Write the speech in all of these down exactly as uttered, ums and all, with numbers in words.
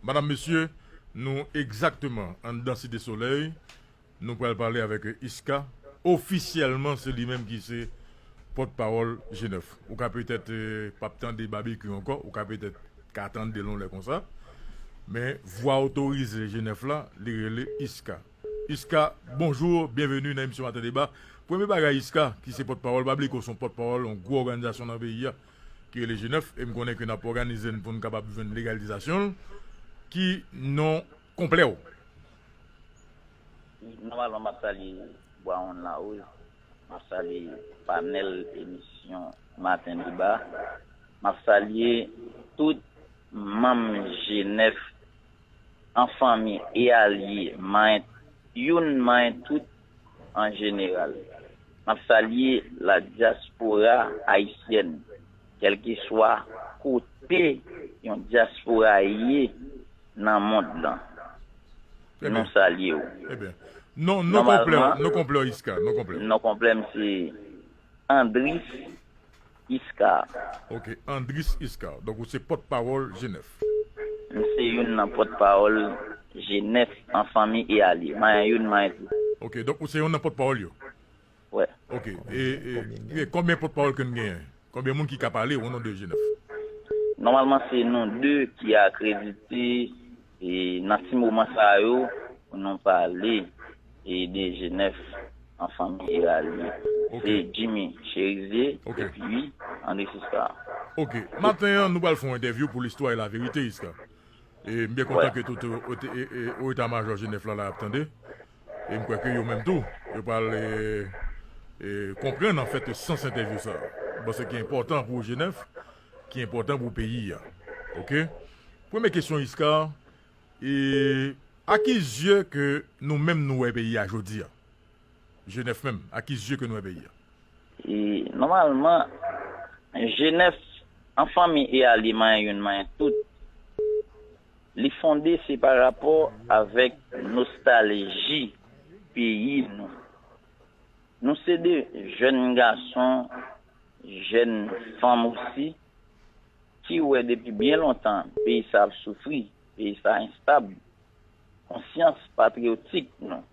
Madam, mesye, nou egzakteman anndan Site Solèy. Nou pral pale avèk Iska. Ofisyèlman, se li menm ki se pòtpawòl G nèf. Ou ka petèt, eh, p ap tande Babekyou ankò, ou ka petèt ka tande l yon lè konsa. Men vwa otorize G nèf la, li rele Iska. Iska, bonjou, byenveni nan emisyon Maten Deba. Premye bagay, Iska, ki se pòtpawòl, pa bliye ke w se yon pòtpawòl yon gwo òganizasyon nan peyi a, ki rele G nèf, e m konnen ke n ap òganize n pou n kapab jwenn legalizasyon l, ki non konplè w? Nòmalman, m ap salye Bwawonn Lawouze, m ap salye panèl emisyon Maten Deba, m ap salye tout manm G nèf an fanmi e alye, manyen youn, manyen tout an jeneral. M ap salye la dyaspora ayisyèn, kèlkeswa kote yon dyaspora ye nan mond lan. Trè byen. Nou salye w. Trè byen. Non, non konplè w, non konplè w, Iska, non konplè w. Non konplè m se Andris Iska. Ok, Andris Iska. Donk, ou se pòtpawòl G nèf. M se youn nan pòtpawòl G nèf an fanmi e alye. Manyen youn, manyen tout. Ok, donk, ou se youn nan pòtpawòl yo? Wè. Ok, e, e, e konbyen pòtpawòl ke n genyen? Konbyen moun ki ka pale o non de G nèf? Nòmalman, se nou de ki akredite, e nan ti moman sa yo, pou nou pale, e de G nèf an fanmi e alye. Ok. Se Jimmy Cherizier, ok, epi Andris Iska. Ok. Maten an, nou pral fè yon entèvyou pou listwa e laverite, Iska. E m byen kontan, wè, ke tout, e, e, e, o eta majò G nèf la, la ap tande. E m kwè ke yo menm tou, yo pral, e, e, konprann, anfèt, sans entèvyou sa a. Bon, se ki enpòtan pou G nèf, ki enpòtan pou peyi a. Ok? Premye kesyon, Iska, e, a ki zye ke nou menm nou wè peyi a jodi a? G nèf menm, a ki zye ke nou wè peyi a? E, nòmalman, G nèf, an fanmi e alye, manyen youn, manyen tout, li fonde se pa rapò avèk nostalji peyi nou. Nou se de jèn gason, jèn fanm osi, ki wè depi byen lontan peyi sa ap soufri, peyi sa enstab. Konsyans patriyotik nou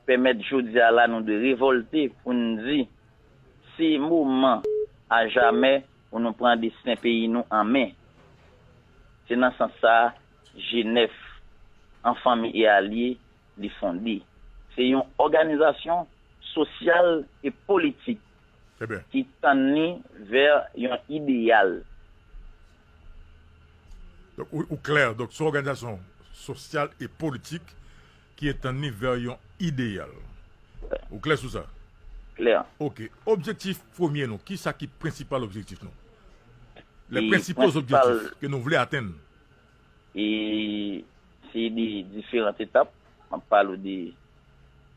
pèmèt jodi a la nou de revòlte pou n di se moman a jamè pou nou pran desten peyi nou an men. Se nan sans sa a, G nèf, an fanmi e alye, li fonde. Se yon òganizasyon sosyal e politik, trè byen, ki tann li vè yon ideyal. Donk, ou, ou klè, donk, se yon òganizasyon sosyal e politik ki tann li vè yon ideyal. Ou klè sou sa? Klè. Ok. Objektif premye nou, kisa ki prensipal objektif nou? Les principaux objectifs ke nou vle atenn. E se de diferan etap. M ap pale w de,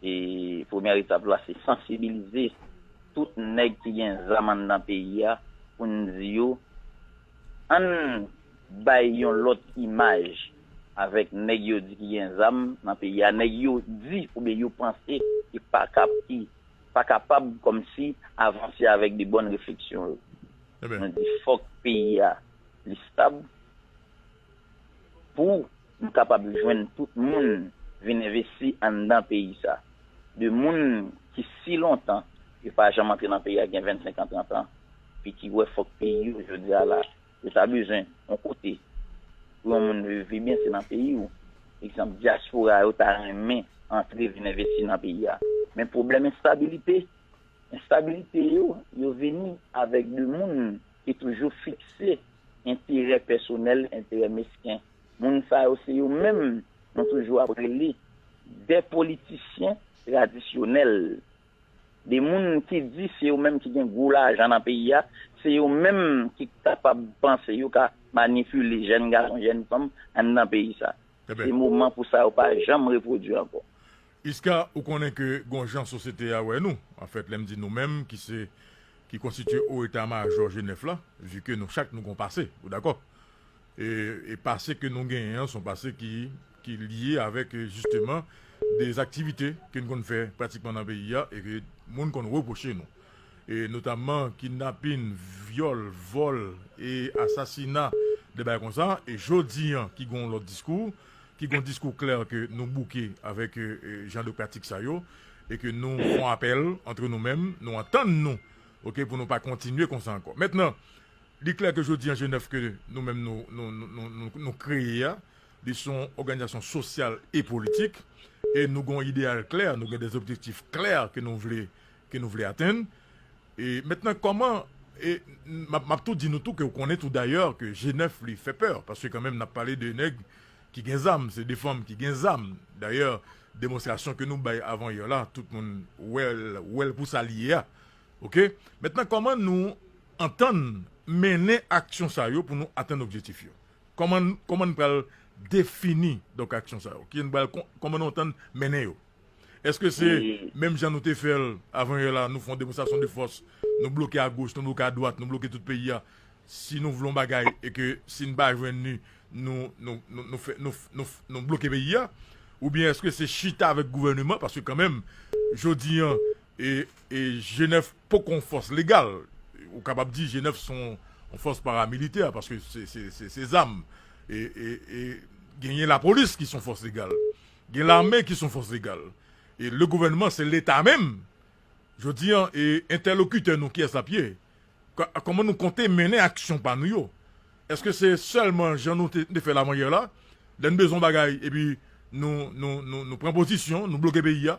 e premyè etap la, se sansibilize tout nèg ki gen zam anndan peyi a pou n di yo, ann bay yon lòt imaj avèk nèg yo di ki gen zam nan peyi a, nèg yo di oubyen yo panse ki pa kap, ki pa kapab kòmsi avanse avèk de bòn refleksyon yo. Ebyen. Nou di fòk peyi a li stab pou nou kapab jwenn tout moun vin envesti anndan peyi sa. De moun ki si lontan yo pa janm antre nan peyi a, gen vennsenk an, trant an, epi ki wè fòk peyi yo jodi a la, yo ta bezwen yon kote pou yon moun viv byen, se nan peyi w. Egzanp, dyaspora yo ta renmen antre vin envesti nan peyi a. Men pwoblèm enstabilite, enstabilite yo, yo vini avèk de moun ki toujou fikse enterè pèsonèl, enterè mesken. Moun sa yo, se yo menm nou toujou ap rele de politisyen tradisyonèl. De moun ki di se yo menm ki gen gwo lajan nan peyi a, se yo menm ki kapab panse yo ka manipile jèn gason, jèn fanm anndan peyi sa. Ebyen. Se moman pou sa yo pa janm repwodui ankò. Iska, ou konnen ke gon jan sosyete a wè nou. Anfèt, lè m di nou menm, ki se, ki konstitye o eta majò G nèf la, vi ke nou chak nou gon pase, ou dakò? E, e pase ke nou genyen an, se yon pase ki, ki lye avèk, e, jisteman, de aktivite ke n konn fè pratikman nan peyi a, e ke moun konn repwoche nou. E notamman kidnapin, vyòl, vòl, e asasina, de bagay konsa, e jodi an ki gen yon lòt diskou, ki gen yon diskou klè ke nou bouke avèk, e, e, jan de pratik sa yo, e ke nou fè yon apèl antre nou menm, nou antann nou, oke, pou nou pa kontinye konsa ankò. Mentnan, li klè ke jodi an G nèf ke nou menm nou, nou, nou, nou, nou, nou kreye a, li se yon òganizasyon sosyal e politik, e nou gen yon ideyal klè, nou gen de objektif klè ke nou vle, ke nou vle atenn. E mentnan, kòman, e m ap, m ap tou di nou tou ke w konnen tou dayè ke G nèf li fè pè, paske kanmenm n ap pale de nèg ki gen zam, se de fanm ki gen zam. Dayè, demonstrasyon ke nou bay avan yè la, tout moun wè l, wè l pou sa li ye a. Oke? Mentnan, kòman nou antann mennen aksyon sa yo pou nou atenn objektif yo? Kòman, kòman n pral defini, donk, aksyon sa yo? Ki n pral, kon- kòman nou antann mennen yo? Èske se menm jan nou te fè l avan yè la, nou fè yon demonstrasyon de fòs, nou bloke agoch, nou bloke adwat, nou bloke tout peyi a? Si nou vle yon bagay e ke si n pa jwenn li, nou, nou, nou, nou fè, nou, nou, nou bloke peyi a? Oubyen èske se chita avèk gouvèneman? Paske kanmenm, jodi an, e, e G nèf poko yon fòs legal. Ou kapab di G nèf se yon, yon fòs paramilitè, paske se, se, se, se zam. E, e, e genyen lapolis ki se yon fòs legal. Gen lame ki se yon fòs legal. E le gouvènman, se Leta menm. Jodi an, e entèlokitè nou, kiyès l ap ye? Kò- Kòman nou konte mennen aksyon pa nou yo? Èske se sèlman jan nou te, te fè l avan yè la? Lè n bezwen yon bagay, epi nou, nou, nou, nou pran pozisyon, nou bloke peyi a,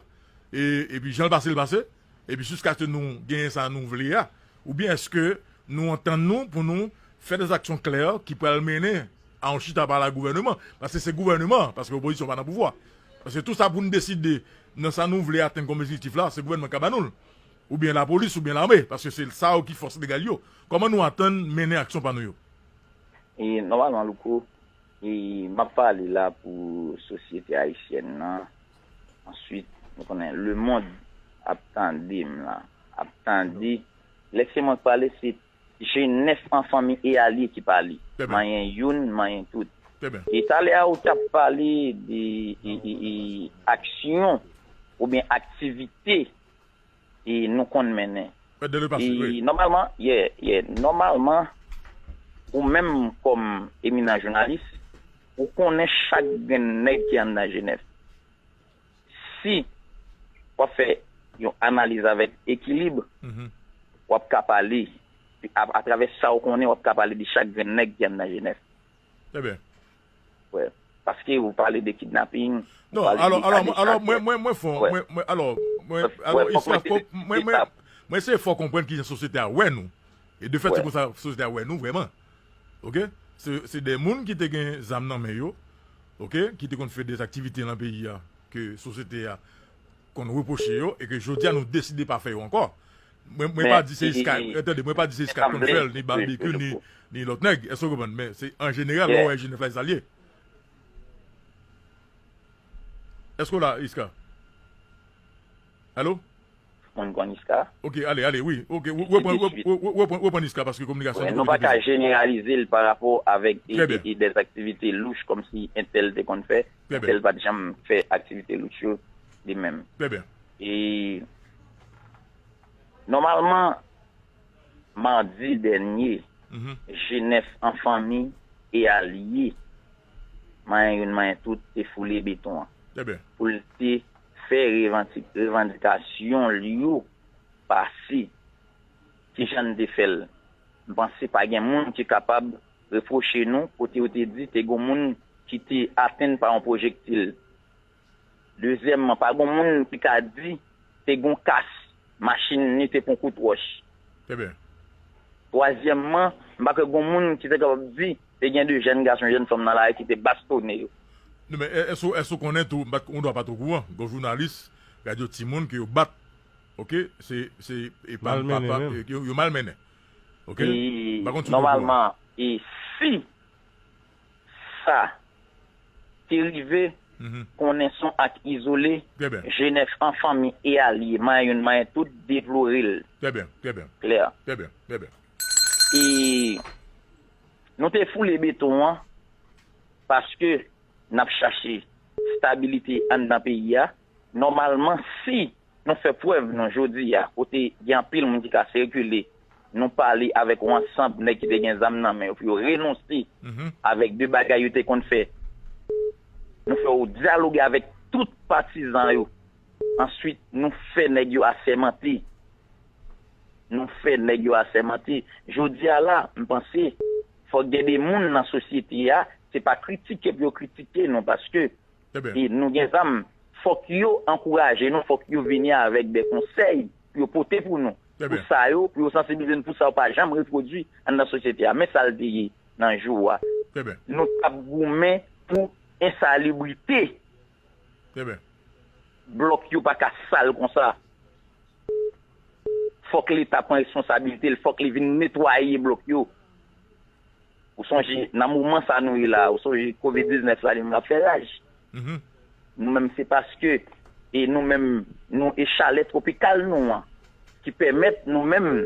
e, epi jan l pase, l pase, epi jiskaske nou genyen sa nou vle a? Oubyen èske nou antann nou pou nou fè de aksyon klè ki pral mennen a yon chita pale ak gouvèneman? Paske se gouvèneman, paske opozisyon pa nan pouvwa. Paske tou sa pou n deside nan sa nou vle atenn kòm objektif la, se gouvènman k ap ba nou l. Oubyen lapolis, oubyen lame, paske se sa yo ki fòs legal yo. Kòman nou atann mennen aksyon pa nou yo? E nòmalman, Louko, e m ap pale la pou sosyete ayisyèn nan. Answit, nou konnen lemonn ap tande m la, ap tande. Lè se mwen k pale, se G nèf an fanmi e alye ki pale. Manyen youn, manyen tout. E talè a, ou t ap pale de e, e, e, aksyon oubyen aktivite e nou konn mennen. E nòmalman, yeah, yeah, nòmalman, ou menm kòm eminan jounalis, ou konnen chak grenn nèg ki anndan G nèf. Si w ap fè yon analiz avèk ekilib, w ap ka pale, a, atravè sa w konnen, w ap ka pale de chak grenn nèg ki anndan G nèf. Trè byen. Wè. Paske ou pale de kidnaping, ou Non, pale alò, de alò, alò, mwen, mwen, mwen fon, wè, mwen, mwen, alò, mwen, wè, alò, wè, fòk Iska, mwen te fòk, mwen, mwen, mwen eseye fè w konprann kijan sosyete a wè nou. E de fèt, se konsa sosyete a wè nou vrèman. Oke? Se, se de moun ki te gen zam nan men yo, oke, ki te konn fè de aktivite nan peyi a, ke sosyete a konn repwoche yo, e ke jodi a nou deside pa fè yo ankò. Mwen, mwen pa di se Iska, tande, mwen pa di se Iska k konn fè l, ni Barbecue, ni, ni lòt nèg. Èske w konprann? Men se an jeneral, lè w wè G nèf la, se sa l ye. Èske w la, Iska? Alo? Moun konn Iska. Ok, ale, ale, wi. Ok, w-, w-, reprann, w-, w-, w-, reprann, reprann Iska paske kominikasyon an te koupe. Nou pa ka jeneralize l pa rapò avèk e, e, e dèzaktivite louch kòmsi entèl te konn fè, entèl pa t janm fè aktivite louch yo li menm. Trè byen. E nòmalman, madi dènye, G nèf an fanmi e alye, manyen youn, manyen tout, te foule beton an. Trè byen. Pou l te fè revanti-, revandikasyon l yo pase. Kijan n te fè l? M panse pa gen moun ki kapab repwoche nou, kote yo te di te gon moun ki te atenn pa yon pwojektil. Dezyèmman, pa gon moun ki ka di te gon kas, machin ni te pran kout wòch. Trè byen. Twazyèmman, m pa kwè gon moun ki te kapab di te gen de jèn gason, jèn fanm nan lari ki te bastonnen yo. Non, men è-, èske, èske w konnen tou, m pa t, ou dwa pa t okouran, gon jounalis radyo Timoun ke yo bat, ok, se, se, e pa, pa, pa, e yo, yo malmennen. Ok? E nòmalman, e si sa te rive, konnen son ak izole, G nèf an fanmi e alye, manyen youn, manyen tout, deplore l. Trè byen, trè byen. Klè. Trè byen, trè byen. E nou te foule beton an paske n ap chache stabilite anndan peyi a. Nòmalman, si nou fè prèv nou jodi a, kote gen anpil moun ki ka sikile, Nou pale avèk yon ansanm nèg ki te gen zam nan men yo pou yo renonse avèk de bagay yo te konn fè. Nou fè yo dyaloge avèk tout patizan yo. Answit, nou fè nèg yo asèmante. Nou fè nèg yo asèmante. Jodi a la, m panse, fòk gen de moun nan sosyete a, se pa kritike pou yo kritike nou, paske e nou gen zam, fòk yo ankouraje nou, fòk yo vini avèk de konsèy pou yo pote pou nou. Pou sa yo, pou yo sansibilize nou, pou sa yo pa janm repwodui anndan sosyete a. Men sa l te ye nan jou a. Nou t ap goumen pou ensalibrite. Blòk yo pa ka sal konsa. Fòk Leta pran responsabilite l, fòk li vin netwaye blòk yo. Ou sonje, nan moman sa nou ye la, ou sonje kovid diznèf la, li menm l ap fè raj. Nou menm, se paske, e nou menm, nou, e chalè twopikal nou an, ki pèmèt nou menm,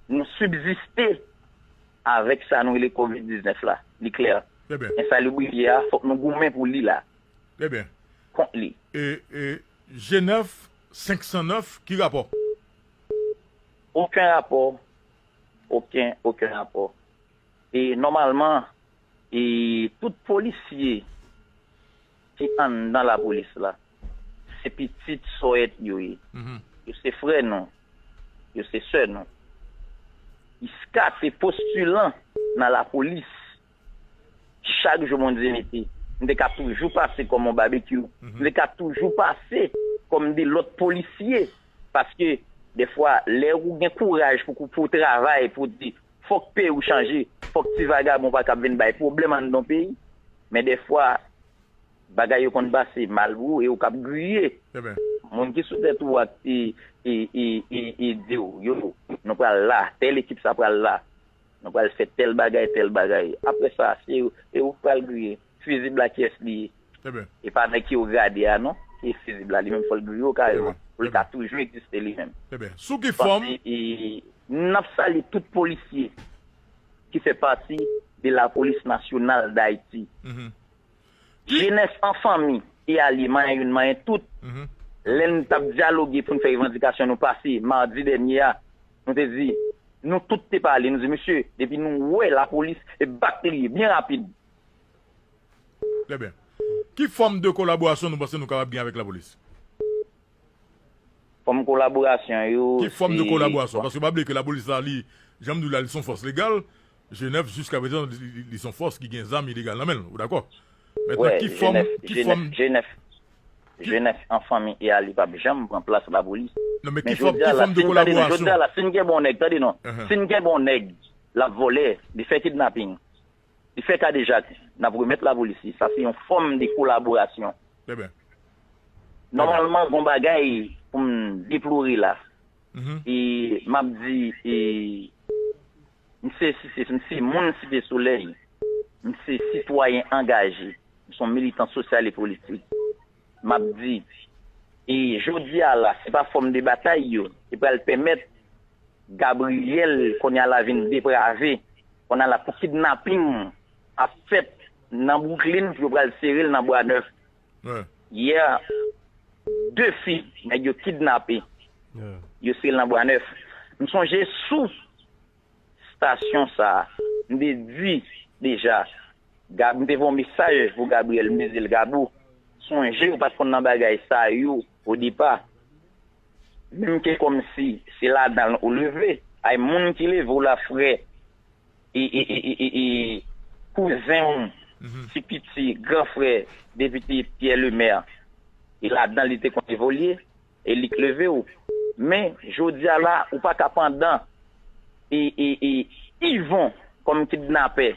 nou sibziste avèk sa nou rele kovid diznèf la. Li klè. Ensalibrite a, fòk nou goumen pou li la. Kont li. E, e, G nèf, senk san nèf, ki rapò? Okenn rapò. Okenn, okenn rapò. E nòmalman, e tout polisye ki anndan lapolis la, se pitit sòyèt yo ye. Yo se frè nou. Yo se sè nou. Iska te postilan nan lapolis. Chak jou Bondye mete, m te ka toujou pase kòm yon babekyou. M te ka toujou pase kòm de lòt polisye. Paske, dèfwa, lè ou gen kouraj pou, pou w travay, pou w di, fòk peyi w chanje, fòk ti vagabon pa ka ap vin bay pwoblèm anndan yon peyi. Men dèfwa, bagay yo konn pase mal pou ou e ou k ap griye. Moun ki sou tèt ou a ki, ki, ki, ki, ki di w, yo, nou pral la, tèl ekip sa pral la. Nou pral fè tèl bagay, tèl bagay. Apre sa, se e ou k pral griye. Fizib la kiyès li ye? E pa nèg ki wo grade a non, ki fizib la. Li menm fò l griye okayou pou l ka toujou egziste li menm. Sou ki fòm? N ap salye tout polisye ki fè pati de Lapolis Nasyonal d Ayiti. Jenès an fanmi e alye, manyen youn, manyen tout. Lè n t ap dyaloge pou n fè revandikasyon nou pase madi dènye a, nou te di, nou tout te pale, nou di, mesye, depi nou wè lapolis, e bak li ye, byen rapid. Trè byen. Ki fòm de kolaborasyon nou panse nou kapab gen avèk lapolis? Fòm kolaborasyon yo. Ki fòm de kolaborasyon? Paske pa bliye ke lapolis la, li, jan m di w la, li se yon fòs legal. G nèf, jiskaprezan, li, li, li se yon fòs ki gen zam ilegal nan men l, ou dakò? Mentnan, ki fòm, ki fòm. G nèf an fanmi e alye p ap janm pran plas lapolis. Non, men ki fòm, ki fòm de kolaborasyon? Jodi a la, si n gen bon nèg, tande non, si n gen bon nèg, l ap vòlè, li fè kidnaping, li fè kadejak, n ap remèt lapolis li. Sa se yon fòm de kolaborasyon. Nòmalman, gon bagay pou m deplore la. E m ap di, e, m se, se, se, m se moun Site Solèy. M se sitwayen angaje. M se yon militan sosyal e politik. M ap di, e jodi a la, se pa fòm de batay yo ki pral pèmèt Gabriel kounye a la vin deprave. Kounye a la pou kidnaping ap fèt nan Brooklyn, pou yo pral sere l nan Bwa Nèf. Yè, de fi, nèg yo kidnape. Yo sere l nan Bwa Nèf. M sonje sou estasyon sa a, m te di deja, Gab, m te voye yon mesaj pou Gabriel, m te di l, Gabo, sonje ou pa t konn nan bagay sa yo o depa. Menm ke kòmsi se ladan l ou leve, ay moun ki leve w la, frè, e, e, e, e, e, e, kouzen w, ti piti, gran frè, depite Pierre Lemaire, e ladan li te konn evolye, e li k leve w. Men, jodi a la, ou pa ka pandan, e, e, e, Yvon kòm kidnapè.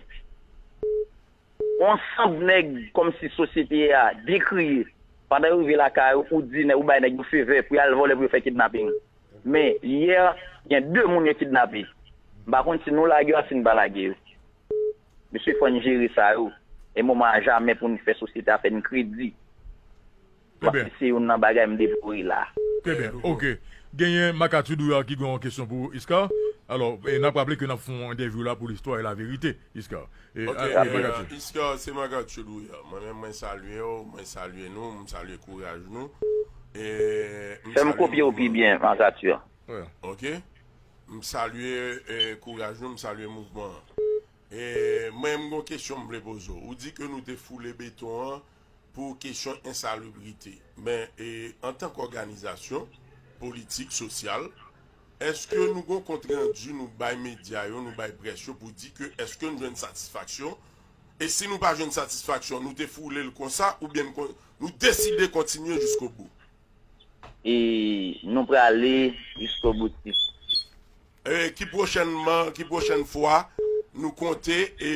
Yon ansanm nèg kòmsi sosyete a dekriye. Pandan yo rive lakay ou, ou di nèg, ou bay nèg yo favè pou y al vòlè, pou yo fè kidnaping. Men, yè, gen de moun yo kidnape. M pa konn si nou lage yo a si n pa lage yo. Mesye, fò n jere sa yo. E moman a jamè pou n fè sosyete a fè n kredi. Paske se youn nan bagay m deplore la. Trè byen, oke. Genyen Makati Douyar ki gen yon kesyon pou Iska. Alò, e n ap raple ke n ap fè yon entèvyou la pou Listwa e Laverite, Iska. E, Ok, a- a- e, Makati. Iska, se Makati Douyar. Mwen menm, mwen salye w, mwen salye nou, m salye kouraj nou. E, m Fè m salye kopye w mouvman pi byen, Makati. Ok. M salye, eh, kouraj nou, m salye mouvman an. Eh, mwen, m gon kesyon m vle poze w. Ou di ke nou te foule beton an pou kesyon ensalibrite. Men, eh, antanke òganizasyon politik, sosyal, èske nou gon kont randi nou bay medya yo, nou bay près yo pou di ke èske nou jwenn satisfaksyon? E si nou pa jwenn satisfaksyon, nou te foule l konsa oubyen nou kon-, nou deside kontinye jiskobou? E nou prale jiskoboutis. E ki pwochènman, ki pwochèn fwa nou konte e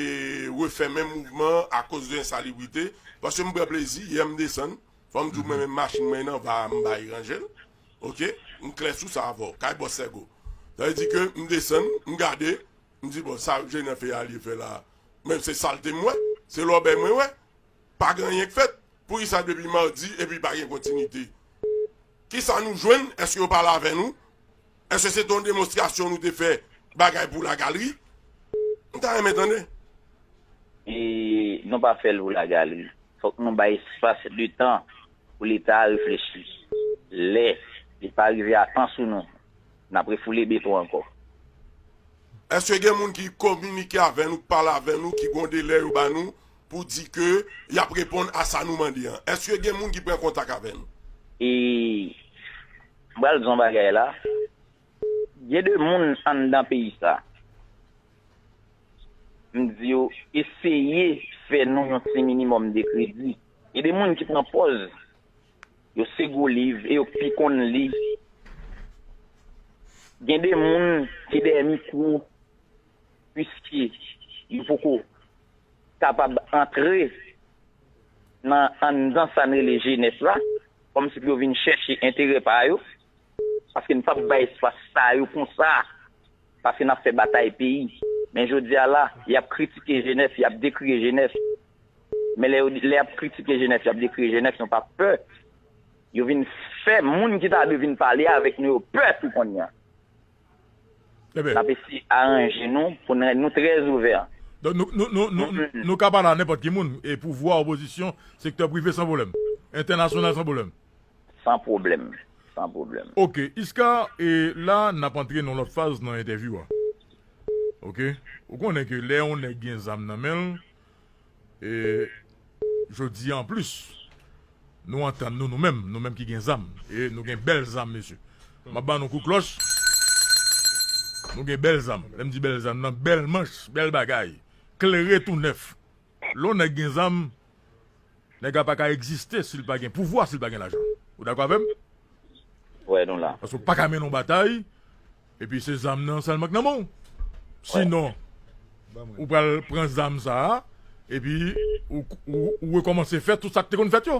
refè menm mouvman an akoz de ensalibrite? Paske m pran plezi, yè m desann, fò m di w mwen menm machin mwen nan va a, m bay ranje l. Oke? M klè sou sa avè w, kay bòs Sègo. Sa vle di ke m desann, m gade, m di bon, sa Jenèf e Alye fè la, men se salte m wè, se lòbèy mwen wè. Pa gen anyen k fèt. Poukisa depi madi epi pa gen kontinite? Kisa nou jwenn? Èske yo pale avè nou? Èske se te yon demonstrasyon nou te fè bagay pou lagalri? M ta renmen tande. E nou pa fè l pou lagalri. Fòk nou bay espas de tan pou Leta a reflechi. Lè li pa rive a tan sou nou, n ap refoule beton ankò. Èske gen moun ki kominike avè nou, ki pale avè nou, ki gon delè yo ba nou pou di ke y ap reponn a sa nou mande an? Èske gen moun ki pran kontak avè nou? E m pral di yon bagay la. Gen de moun anndan peyi sa, m di yo eseye fè nou yon ti minimòm de kredi. Gen de moun ki pran pòz yo se gwo liv e yo k pi konn li. Gen de moun ki dèyè mikwo, piske yo poko kapab antre nan anndan sa n rele Jenèf la, kòmsi pou yo vin chèche enterè pa yo, paske n p ap bay espas sa yo konsa, paske n ap fè batay peyi. Men jodi a la, y ap kritike Jenèf, y ap dekriye Jenèf. Men lè yo, lè y ap kritike Jenèf, y ap dekriye Jenèf, nou pa pè. Yo vin fè moun ki ta dwe vin pale avèk nou yo pè tou kounye a. N ap eseye aranje nou pou n, nou trè ouvè. Donk nou, nou, nou, nou, nou ka pale a nenpòt ki moun, e pouvwa, opozisyon, sektè prive san pwoblèm. Entènasyonal san pwoblèm. San pwoblèm. San pwoblèm. Ok, Iska, e la n ap antre nan lòt faz nan entèvyou a. Ok? Ou konnen ke lè yon nèg gen zam nan men l, e jodi a anplis, nou antann nou, nou menm, nou menm ki gen zam, e nou gen bèl zam, mesye. M ap ba nou kou klòch. Nou gen bèl zam. Lè m di bèl zam nan, bèl manch, bèl bagay. Klere tou nèf. Lè yon nèg gen zam, nèg la pa ka egziste si l pa gen pouvwa, si l pa gen lajan. Ou dakò avè m? Wè, nou la. Paske w pa ka mennen yon batay, epi se zam nan sèlman k nan men w. Sinon, ou pral pran zam sa a, epi ou, ou, ou rekòmanse fè tout sa k te konn fèt yo.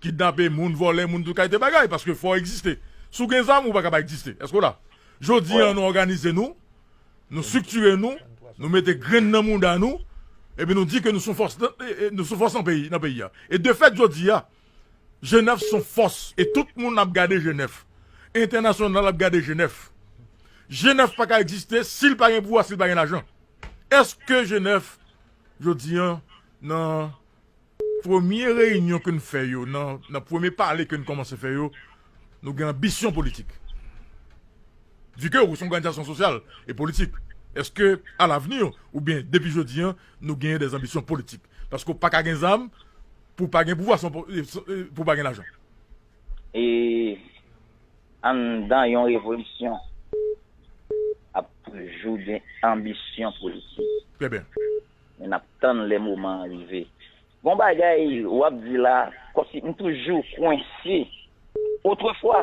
Kidnape moun, vòlè moun, tout kalite bagay, paske fò w egziste. Si w gen zam, ou pa ka pa egziste. Èske w la? Jodi a, nou òganize nou, nou estriktire nou, nou mete grenn nan mouda nou, epi nou di ke nou se yon fòs nan, e, e, nou se yon fòs nan peyi, nan peyi a. E de fèt, jodi a, Jenèf se yon fòs, e tout moun ap gade Jenèf. Entènasyonal ap gade Jenèf. Jenèf pa ka egziste si l pa gen pouvwa, si l pa gen lajan. Èske Jenèf, jodi a, nan premye reyinyon ke n fè yo, nan, nan premye pale ke n kòmanse fè yo, nou gen anbisyon politik? Vu que ou se yon òganizasyon sosyal e politik, èske alavni, oubyen depi jodi a, nou genyen dè anbisyon politik? Paske w pa ka gen zam pou w pa gen pouvwa, san pou, e, san, e, pou w pa gen lajan. E anndan yon revolisyon, ap toujou gen anbisyon politik. Trè byen. Men n ap tann lè moman an rive. Gon bagay w ap di la, kòmsi m toujou kwense. Otrefwa,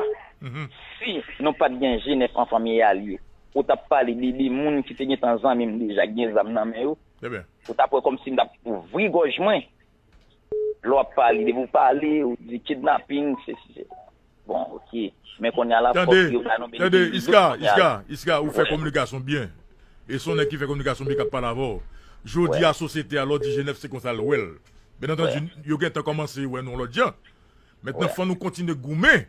si nou pa t gen Jenèf an fanmi e alye, ou t ap pale de de moun ki te gentan zanmi m deja, ki gen zam nan men yo, ou t ap wè kòmsi m t ap ouvri gòj mwen. Lè w ap pale, depi w pale, ou di kidnaping, sesi, se. Bon, ok. Men kounye a la, fòk yo ba nou benefis di dout kounye a. Tande, Iska, Iska, Iska, ou fè kominikasyon byen. E se yon nèg ki fè kominikasyon byen k ap pale avè w. Jodi a, sosyete a, lè w di Jenèf, se konsa l wè l. Byen antandi, yo gentan kòmanse wè nou yon lòt jan. Mentnan, fò nou kontinye goumen,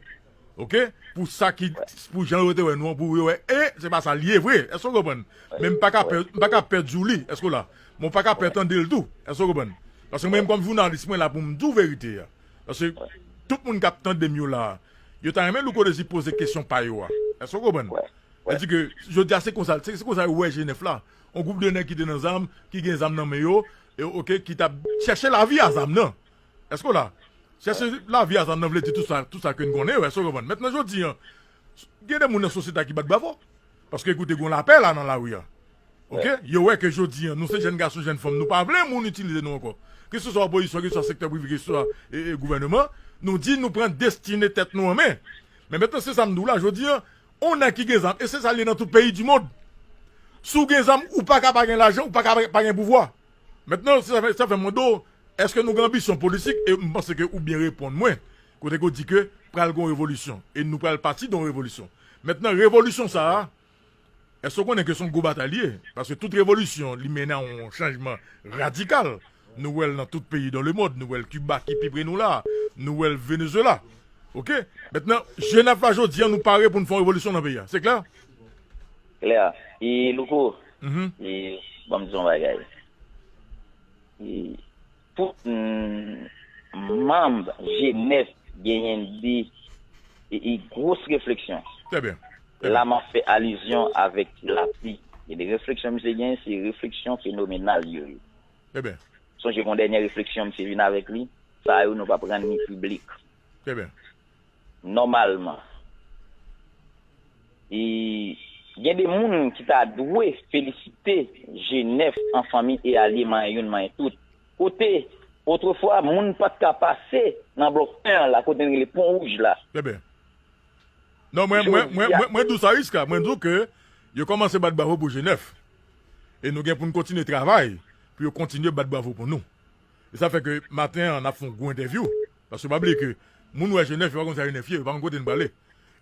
ok, pou sa ki, pou jan yo te wè nou an, pou yo wè, e, se pa sa l ye vre. Èske w konprann? Men m pa ka pè, m pa ka pè di w li, èske w la? Men w pa ka pè tande l tou, èske w konprann? Paske mwen menm kòm jounalis, mwen la pou m di w verite a. Paske tout moun k ap tande m yo la a, yo ta renmen Louko Dezi poze kesyon pa yo a. Èske w konprann? Sa di ke jodi a se konsa, se, se konsa yo wè G nèf la. Yon gwoup de nèg ki te nan zam, ki gen zam nan men yo, e, oke, ki t ap chèche lavi a zam nan. Èske w la? Chèche lavi a zam nan vle di tout sa, tout sa ke n konnen yo, èske w konprann? Mentnan jodi a, gen de moun nan sosyete a ki bat bravo. Paske ekoute, gen lapè la nan lari a. Oke? Yo wè ke jodi a, nou se jèn gason, jèn fanm, nou pa vle moun itilize nou ankò. Keseswa opozisyon, keseswa sektè prive, keseswa, e, e, gouvèneman, nou di nou pran destine tèt nou an men. Men mentnan se sa m di w la, jodi a, yon nèg ki gen zam, e se sa l ye nan tout peyi di mond. Si w gen zam, ou pa ka pa gen lajan, ou pa ka pa gen pouvwa. Mentnan, sa fè, sa fè m mande w, èske nou gen anbisyon politik? E m panse ke ou byen reponn mwen, kote ke w di ke pral gen yon revolisyon, e nou pral pati de yon revolisyon. Mentnan, revolisyon sa a, èske w konnen ke se yon gwo batay li ye? Paske tout revolisyon, li mennen a yon chanjman radikal. Nou wè l nan tout peyi dans le monde, nou wè l Kiba ki pi pre nou la, nou wè l Venezuela. Oke? Mentnan, G nèf la jodi a, nou pare pou n fè yon revolisyon nan peyi a. Se klè? Klè. E Louko, Mhm. e, ban m di yon bagay. E, tout, mm, manm G nèf genyen de, e, e, gwos refleksyon. Trè byen. Trè La, byen. M ap fè alizyon avèk lapli. E de refleksyon misye genyen, se refleksyon fenomenal yo ye. Trè byen. Sonje gon dènye refleksyon misye vin avèk li, sa yo nou p ap rann li piblik. Trè byen. Nòmalman. E gen de moun ki ta dwe felisite G nèf an fanmi e alye manyen youn manyen tout. Kote, otrefwa, moun pa t ka pase nan blòk en an la, kote n rele Pon Wouj la. Trè byen. Non, mwen, mwen, mwen, mwen, mwen di w sa, Iska, mwen di w ke yo kòmanse bat bravo pou G nèf. E nou gen pou n kontinye travay pou yo kontinye bat bravo pou nou. E sa fè ke maten an, n ap fè yon gwo entèvyou. Paske pa bliye ke moun wè G nèf, yo pa konn sa G nèf ye, yo pa konn kote n prale.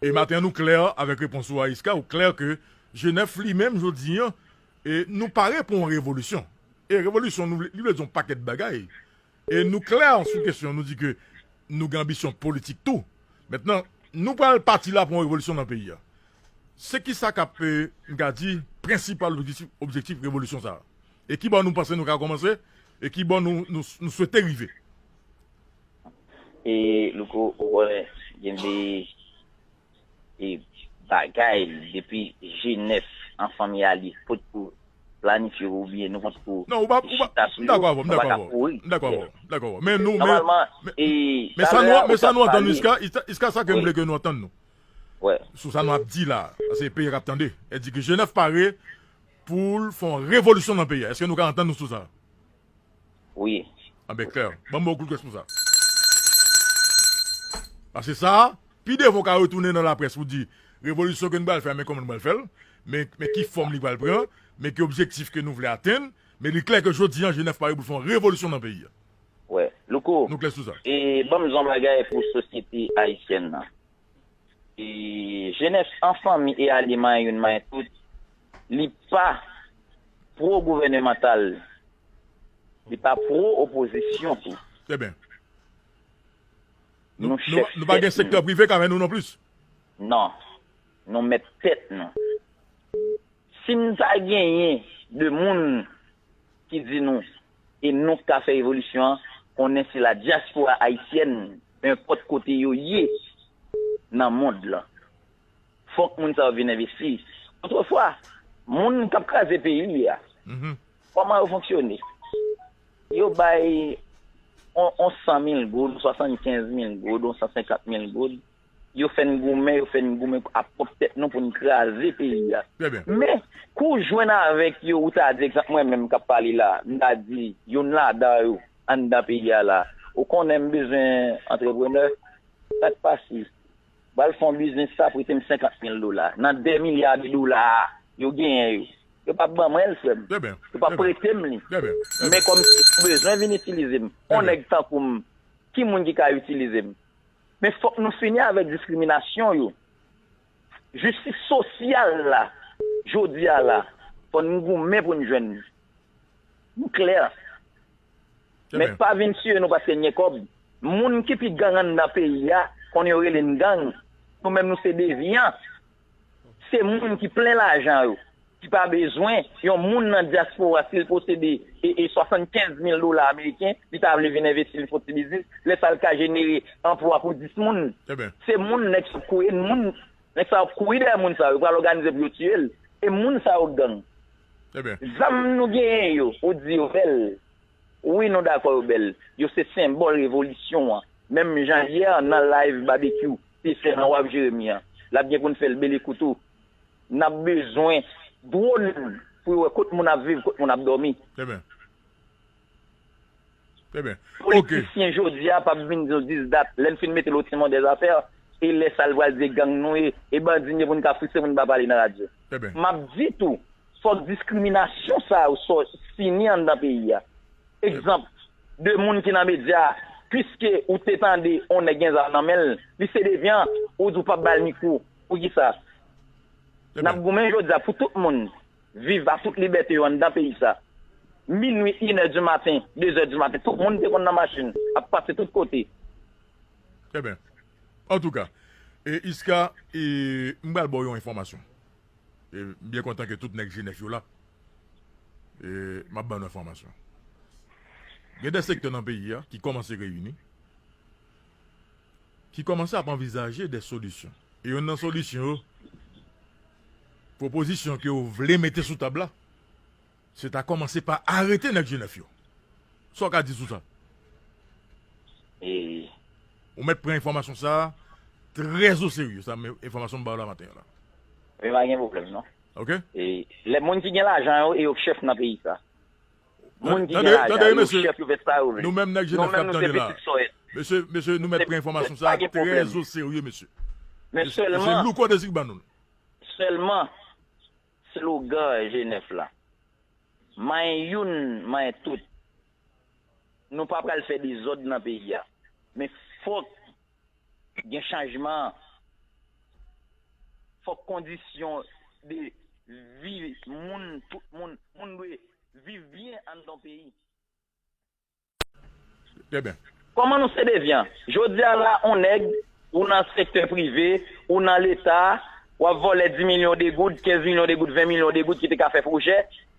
E maten an, nou klè avèk repons ou a Iska, ou klè ke G nèf li menm, jodi an, e nou pare pou yon revolisyon. E revolisyon, nou vle, li vle di yon pakèt bagay. E nou klè sou kesyon, nou di ke nou gen anbisyon politik tou. Mentnan, nou pral pati la pou yon revolisyon nan peyi a. Se ki sa k ap, e, m ka di, prensipal objektif, objektif revolisyon sa a? E ki bò nou panse nou ka kòmanse? E ki bò nou, nou, nou swete rive? E, Louko, ou konnen, gen de, e, bagay, depi G nèf an fanmi a li potko planifye oubyen nou potko Non, ou pa, ou pa, chita sou m yo, dakò avè w, m nou pa dakò ka avè w. Kouri. M dakò avè w, m dakò avè w. Men nou, men, Nòmalman, men, e, men sa talè, nou, ou men sa te nou antann pale. Iska, Iska, Iska, sa ke m Wi. vle ke nou antann nou. Wè. Sou sa nou ap di la, paske peyi a k ap tande. E di ke G nèf pare pou l fè yon revolisyon nan peyi a. Èske nou ka antann nou sou sa? Wi. Anben, klè. Ban m ba w kout kès pou sa. Paske sa, pi devan w ka retounen nan laprès pou di, revolisyon ke n pral fè a, men kòman n pral fè l, men, men ki fòm li pral pran, men ki objektif ke nou vle atenn, men li klè ke jodi an, G nèf pare pou l fè yon revolisyon nan peyi a. Wè, Louko, Nou klè sou sa. e, ban m di yon bagay pou sosyete ayisyèn nan. E, G nèf an fanmi e alye manyen youn manyen tout, li pa pwo gouvènemantal, li pa pwo opozisyon tou. Trè byen. Nou, Nou, nou, chèf nou pa gen tèt sektè nou. prive k avè nou non plis. Non. Nou mèt tèt nou. Si n ta genyen de moun ki di nou, e nou k ka fè revolisyon an, konnen se la dyaspora ayisyèn, nenpòt kote yo ye nan mond lan. Fòk moun sa yo vin envesti. Otrefwa, moun k ap kraze peyi a, Mhm. kòman yo fonksyone? Yo bay on, on san mil goud, swasannkenz mil goud, on san senkant mil goud. Yo fè n goumen, yo fè n goumen a pwòp tèt nou pou n kraze peyi a. Trè byen. Men, kou w jwenn avèk yo, ou ta di, egzanp, mwen menm k ap pale la, m ta di, youn ladan yo, anndan peyi a la, ou konnen m bezwen antreprenè, sa k pase? Bal fè yon biznis, sa prete m senkant mil dola. Nan de milya de dola a, yo genyen yo. Yo p ap ban mwen l, frè m. Trè byen. Yo p ap Trè byen. prete m li. Trè byen. Trè byen. Men kòmsi ou bezwen vin itilize m. Trè On byen. nèg tankou m, ki moun ki ka itilize m? Men fòk nou fini avèk diskriminasyon yo. Jistis sosyal la, jodi a la, fò n goumen pou n jwenn li. Nou klè. Trè Men byen. pa vin tiye nou paske n gen kòb. Moun ki pi gang anndan peyi a, konnen yo rele n gang. Nou menm nou se devyan. Se moun ki plen lajan yo, ki pa bezwen yon moun nan dyaspora, si l posede e, e swasannkenz mil dola ameriken, li ta vle vin envesti l fè ti biznis, lè sa l ka jenere anplwa pou dis moun. Trè byen. Se moun nèg sou kouye moun Nèg sa yo ap kouri dèyè moun sa yo, yo pral òganize pou yo tiye l. E moun sa yo gang. Zam nou genyen yo, ou di yo bèl. Wi, nou dakò yo bèl. Yo se senbòl revolisyon an. Menm jan yè nan live Babekyou te fè nan W A P Jeremi an, l ap gen pou n fè l Belekou tou. N ap bezwen dwòn pou yo wè kot moun ap viv, kot moun ap dòmi. Politisyen jodi a p ap vin di w dis dat, lè n fin mete l o timon dè zafè, e lè sa l pral di e gang nou ye, e bandi n ye pou n ka fristre pou n pa pale nan radyo. M ap di tou, fòk diskriminasyon sa yo sò fini anndan peyi a. Egzanp, de moun ki nan medya, piske ou te tande on nèg gen zam nan men l, li se devyan, ou di w p ap ba l mikwo. Poukisa? N ap goumen jodi a pou tout moun viv a tout libète yo anndan peyi sa. Minwi, inè di maten, dezè di maten, tout moun te konn nan machin, ap pase tout kote. Trè byen. Antouka, e Iska, e, m pral ba w yon enfòmasyon. E, m byen kontan ke tout nèg G nèf yo la. E, m ap ban nou enfòmasyon. Gen de sektè nan peyi a ki kòmanse reyini, ki kòmanse ap anvizaje de solisyon. E youn nan solisyon yo, pwopozisyon ke yo vle mete sou tab la, se ta kòmanse pa arete nèg G nèf yo. Sa w ka di sou sa? Ou mèt pran enfòmasyon sa a trè o serye. Sa men enfòmasyon m ba w la maten an la. Men pa gen pwoblèm non. Oke? E lè moun ki gen lajan yo e yo k chèf nan peyi sa. Moun ki gen lajan yo chèf, yo fè sa yo vle. Nou menm nèg G nèf k ap tande la. Mesye, mesye, nou mèt pran enfòmasyon sa a trè o serye, mesye. Men sèlman, se Louko Désir k ban nou l. Sèlman, slogan G nèf la, manyen youn, manyen tout. Nou pa pral fè dezòd nan peyi a. Men fòk gen chanjman. Fòk kondisyon de vi moun, tout moun, moun dwe viv byen anndan yon peyi. Trè byen. Kòman nou se devyan? Jodi a la, on nèg, ou nan sektè prive, ou nan Leta, w ap vòlè dis milyon de goud, kenz milyon de goud, ven milyon de goud ki te ka fè pwojè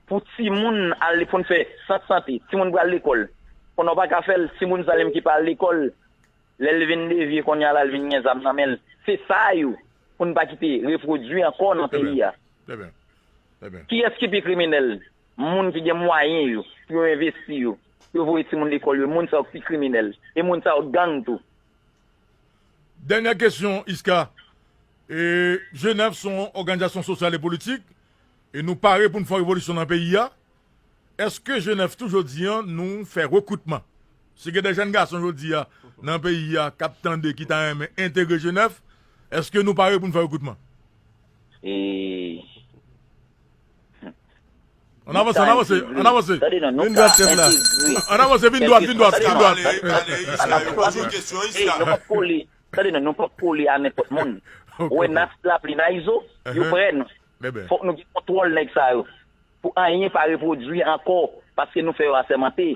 pou timoun al pou n fè sant sante, timoun pral lekòl. Konnen w pa ka fè l, timoun sa li menm ki pa al lekòl, lè l vin devye kounye a la, l vin gen zam nan men l. Se sa yo, pou n pa kite repwodui ankò nan peyi a. Kiyès ki pi kriminèl? Moun ki gen mwayen yo, pou yo envesti yo, pou yo voye timoun lekòl yo, moun sa yo ki pi kriminèl. E moun sa yo gang tou. Dènyè kesyon, Iska. E, G nèf se yon òganizasyon sosyal e politik, e nou pare pou n fè yon revolisyon nan peyi a. Èske G nèf tou jodi a nou fè rekritman? Si gen de jèn gason jodi a nan peyi a k ap tande ki ta renmen entegre G nèf, èske nou pare pou n fè rekritman? E Ann avanse, ann avanse, ann avanse. Vin dwat, chèf la. Ann avanse, vin dwat, vin dwat, vin dwat. Tande non, nou p ap kole a nenpòt moun. Ou wè nas lapli nan Izo, yo prè nou. Fòk nou gen kontwòl nèg sa yo. Pou anyen pa repwodui ankò, paske nou fè yo asèmante.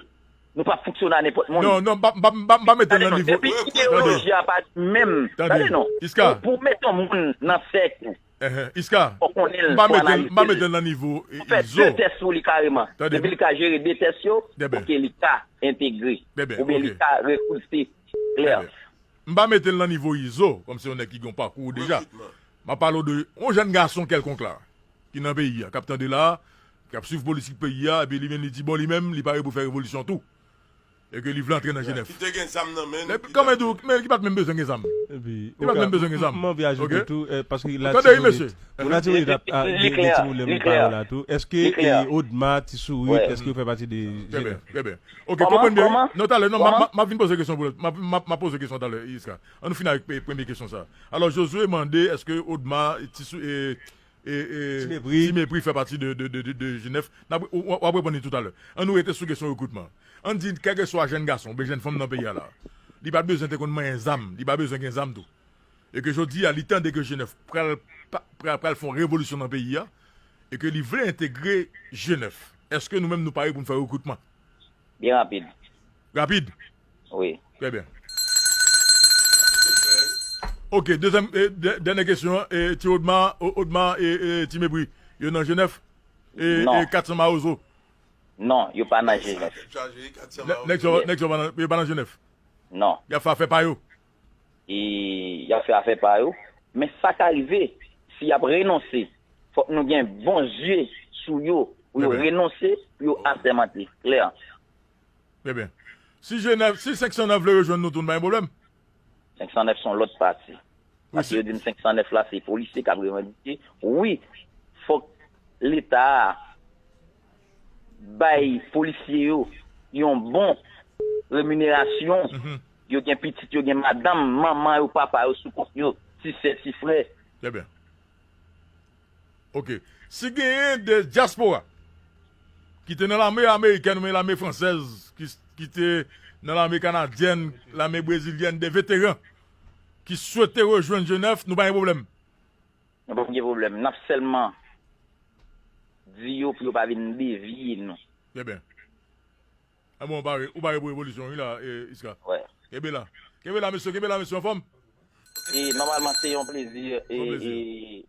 Nou p ap fonksyone a nenpòt moun. Non, non, m pa, m pa, m pa, m pa mete l nan nivo. Depi ideyoloji a pa menm. Tande non. Pou, pou mete yon moun nan sèk ou, Iska, m pa mete l, m pa mete l nan nivo Izo. Ou fè de tès sou li kareman. Depi li ka jere de tès yo, oke, li ka entegre. Oubyen li ka rekrite. Klè. M pa mete l nan nivo Izo, kòm se yon nèg ki gen yon pakou deja. M ap pale w de yon jèn gason kèlkonk la, ki nan peyi a, k ap tande la, k ap swiv politik peyi a, epi li vin li di, bon, li menm, li pare pou fè revolisyon tou. E ke li vle antre nan G nèf. Ki te gen zam nan men l. Kòman di w, men li pa t menm bezwen gen zam. Li pa t menm bezwen gen zam. M anvi ajoute tou, paske la Timounit, la Timounit ap gen ti pwoblèm nan pawòl la tou. Èske Odma, Ti Sourit, èske yo fè pati de G nèf? Trè byen, trè byen. Oke, konprann byen. Non, talè, non, m ap vin poze kesyon pou lòt. M ap poze kesyon talè, Iska. Ann nou fini avèk premye kesyon sa. Alò, Josué mande, èske Odma, Ti Sou, e, e, e, Ti Mepri. Ti Mepri fè pati de, de, de, de, de G nèf. N ap, w, w, w ap reponn li toutalè. Ann nou rete sou kesyon rekritman. Ann di, kèlkeswa jèn gason oubyen jèn fanm nan peyi a la, li pa bezwen te konn manyen zam, li pa bezwen gen zam tou. E ke jodi a, li tande ke G nèf pral, pa, pral, pral fè yon revolisyon nan peyi a, e ke li vle entegre G nèf. Èske nou menm nou pare pou n fè rekritman? Byen rapid. Rapid? Wi. Trè byen. Ok, dezyèm, e, dè-, dènyè kesyon an, e, Ti Odma, O-, Odma, e, e, Ti Mepri, yo nan G nèf? E, e, Katsan Mawozo? Non, yo pa nan G nèf. Nèg sa yo, nèg sa yo pa nan, yo pa nan G nèf? Non. Y ap fè afè pa yo? E, y ap fè afè pa yo. Men sa ka rive, si y ap renonse, fòk nou gen bon zye sou yo, pou yo renonse, pou yo asèmante. Klè. Ebyen, si G nèf, si senk san nèf vle rejwenn nou tou, n pa gen pwoblèm. Senk san nèf se yon lòt pati. Paske yo di m senk san nèf la, se polisye k ap revandike. Wi, fòk Leta a bay polisye yo yon bon reminerasyon. Yo gen pitit, yo gen madanm, manman yo, papa yo sou kont yo, ti sè, ti frè. Trè byen. Ok. Si genyen de dyaspora ki te nan lame amerikèn oubyen lame fransèz, ki, ki te nan lame kanadyèn, lame brezilyèn, de veteran ki swete rejwenn G nèf, nou pa gen pwoblèm. Nou p ap gen pwoblèm. N ap sèlman di yo pou yo pa vin devye nou. Trè byen. A bon, ou pare, ou pare pou revolisyon, wi, la, e, Iska. Wè. Kenbe la. Kenbe la, mesye, kenbe la, mesye, anfòm? E, nòmalman, se yon plezi, e, e,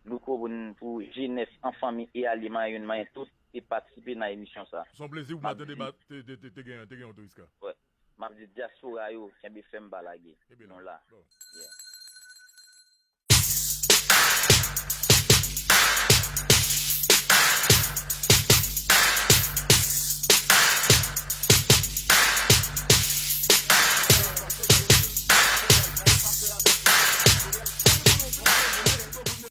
Louko, pou n, pou G nèf an fanmi e alye, manyen youn, manyen tout, te patisipe nan emisyon sa. Se yon plezi pou mwen tande te, te, te, te, te gen, te gen yon tou, Iska. Wè. M ap di dyaspora yo, kenbe fèm, pa lage. Nou la. Yeah.